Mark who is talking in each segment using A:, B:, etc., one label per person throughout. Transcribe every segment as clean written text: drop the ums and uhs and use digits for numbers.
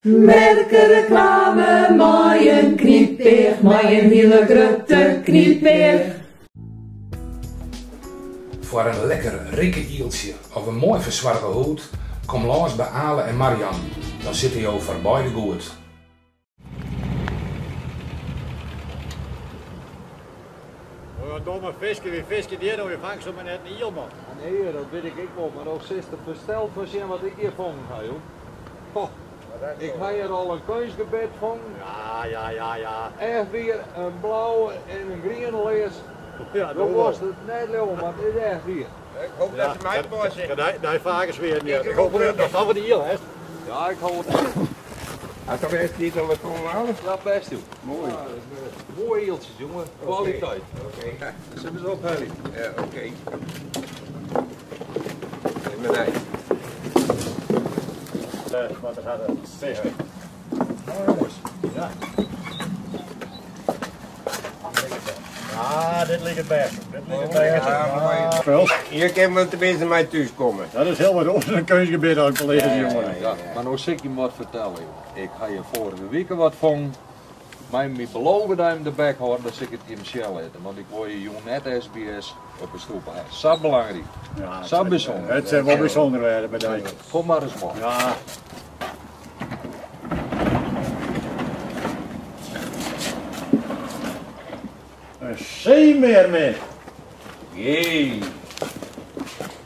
A: Merkereklame mei in knypeach, mei in hiele grutte knypeach.
B: Foar in lekker rikke ieltsje of in moai fersoarge hûd, kom lâns by Ale en Marjan, dan sitte jo foar beide goed.
C: Oh, domme fiske, wy fiskje hjir no, je fange se mar net in iel man.
D: Nee, dat wit ik ek wol, mar no sitst der fersteld fan sjen wat ik hjir fongen ha, joh. Goh, ik ha hjir al in keunstgebit fongen.
C: Ja, ja, ja, ja.
D: Echt wier, in blauwe en in griene lears.
C: Ja,
D: Do wolst it net leauwe, mar it is echt wier.
E: Ik hoop dat se my passe.
C: Nee, nee, faker swearen hjir. Ik hoop dat dat de iel hast.
D: Ja, ik hoop.
E: Hast toch best niet al wat komen halen?
D: Ja, best joh.
E: Mooi.
D: Ja, dat is, mooie ieltjes, jongen. Kwaliteit.
E: Oké.
D: Dan zullen we ze opheljen.
E: Ja, oké. Even nee.
C: Wat er gaat het zeggen.
D: Nou jongens.
C: Ja. Ja, dit ligt het best. Dit ligt het best.
E: Ja, mooi. Hier kunnen we tenminste mee thuiskomen.
C: Dat is heel wat anders dan kunstgebied als ik ja, jongen.
D: Ja, maar nou zal ik je wat vertellen, joh. Ik ga je vorige week wat vangen. Maar me beloven dat je hem de bek houdt, dan zit ik het in Shell eten. Want ik wil je jong net SBS op de stoep hebben. Zo belangrijk.
C: Ja,
D: Zo bijzonder.
C: Het zijn wel bijzonder werden bij deze.
D: Kom maar eens man.
C: Ja. Een zeemeermin.
E: Jee.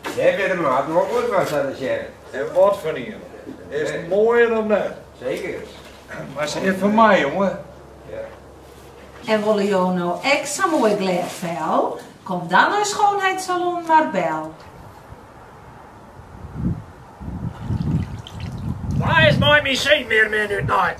E: Daar ben de maat nog goed was aan de zeggen.
D: En wat voor een. Is het mooier dan net?
E: Zeker.
D: Maar ze is voor mij, jongen.
E: Ja.
A: En willen jou nou extra mooi glad vel? Kom dan naar Schoonheidssalon Marbel.
F: Waar is mooi mijn zeemeermin uit nooit?